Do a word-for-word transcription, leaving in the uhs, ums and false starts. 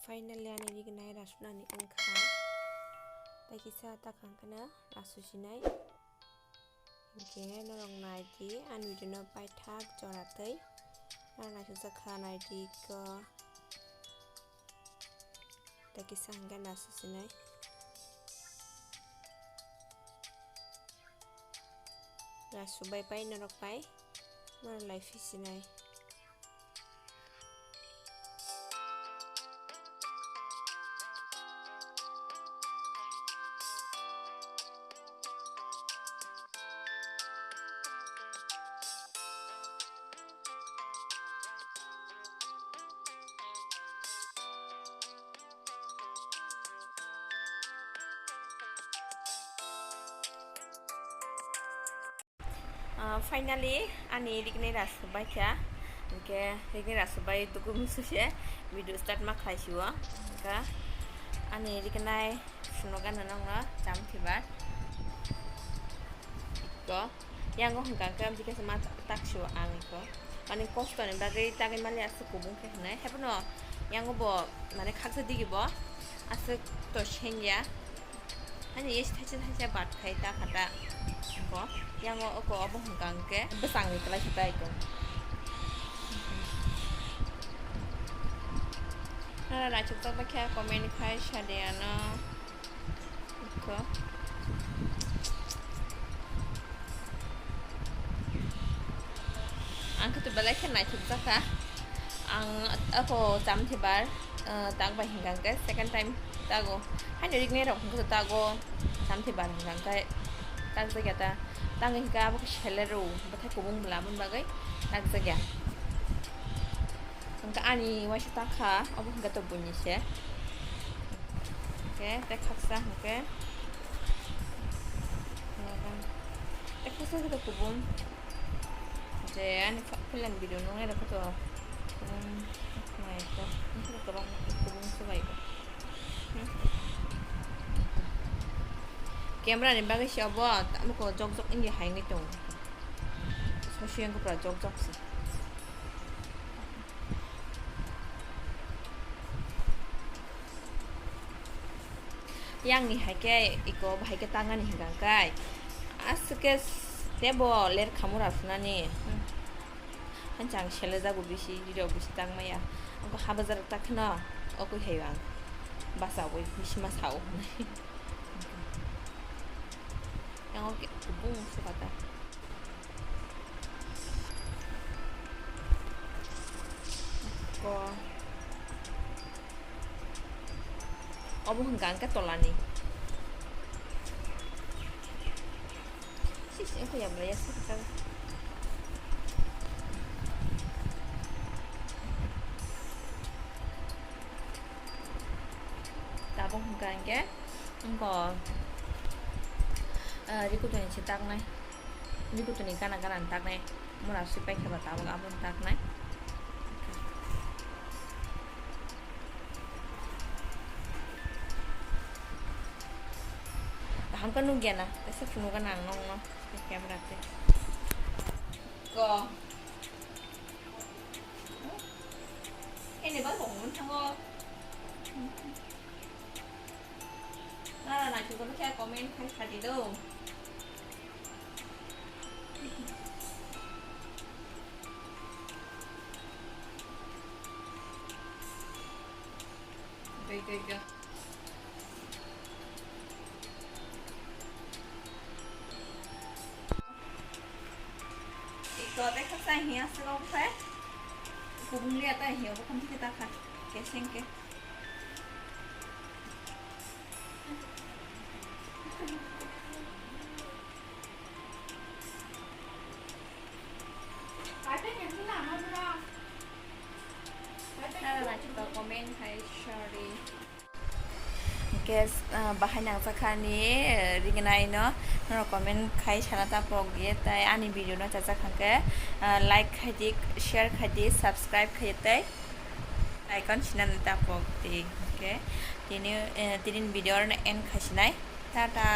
Finally, ani rignai rasunani wngkha. Tai kisa ta khangkheno rasusinai. Hinkhe norok naidi, ani video no paithak jora twi. Norok naisukjakha naidi ko. Tai kisa hwnkhe rasusinai. Rasubai pai norok pai. Norok lai phisinai. Ah, finally, ani rignai rasubai kha. Hinkhe rignai rasubai duku musu se video start ma khlai siwo. Hinkhe ani rignai suno gana nangno cham thibar. Ko, yango hwnkha khe amtwi khe ma tak siwo ang ko. Mani kosto ni bagwi tagwi mali aswk kubung khe hwnwi. Haiphano yango bo mane khaksa digi bo aswk to sengya. Hani yes thaisa thaisa bat khai ta khata. Ko, yango oko obo hwnkha khe bwsang ni klai khe tai ko. Nara naithok tak bakhe comment khai sadi ano. Ko. Ang khe to belai khe naithok jakha. Ang ako cham thibar, eh, tak bai hwnkha khe second time tago. Haino rignai rok hwnkha tago cham thibar hwnkha khe tak jakya ta. Tang hwnkha abo khe selero bwthai kubung bwla aboni bagwi tak jakya. Hwnkhe ani waisa takha, obo hwnkhe to buini se. Hwnkhe tei khaksa hwnkhe, tei khaksa hwnkhe to kubun. Je ani pha-, philan video nungnai rokhe to kubun nai to, nokhe to kwbang kubun se bai bo. Hmm. Camera ni bagwi se obo, tamo ko jok jok wngya hai wngwi tongo. Sosi wngkha pura jok jok se. Yang ni hai khe iko bahai khe tangnani hwnkha khe aswk khe tebo ler khamura phunani. Hancha ang selejago bisi, rok bisi tangmaya. Ang ko habajar tak kheno okoi hai ang basawi bisi ma sao. Yang oke kubung sukata. Ko. Obo hwnkha ang khe tolani. Sis, wngkha ya, bolai ya, sis, wngkha. Tabuk hwnkha ang khe, wngkha, ah, rikutuni se taknai. Rikutuni gana gana ni taknai. Mura sui paikha ba tabuk aboni taknai. Kaham khe nukya na, kaisa phunukgana ang nokno, camera twi. Ko. Ene ba kong mun thango. Nara naithok khe comment khai khadi do. Dei, dei, dei. Iko tei khaksa hiya se kok khe. Kubung liya tei hiya bo kham thik ta kha. Keseng ke. Nara naithok comment khai sorry. Hwnkhe, ah, bahai nangjakha ani, eh, rignai no, norok comment khai sana ta pok ye, tai ani video no chajak hwnkhe, ah, like khai di, share khai di, subscribe khai tei icon sinani ta pok di. Hwnkhe tini, eh, tini video no end khai sinai. Tata.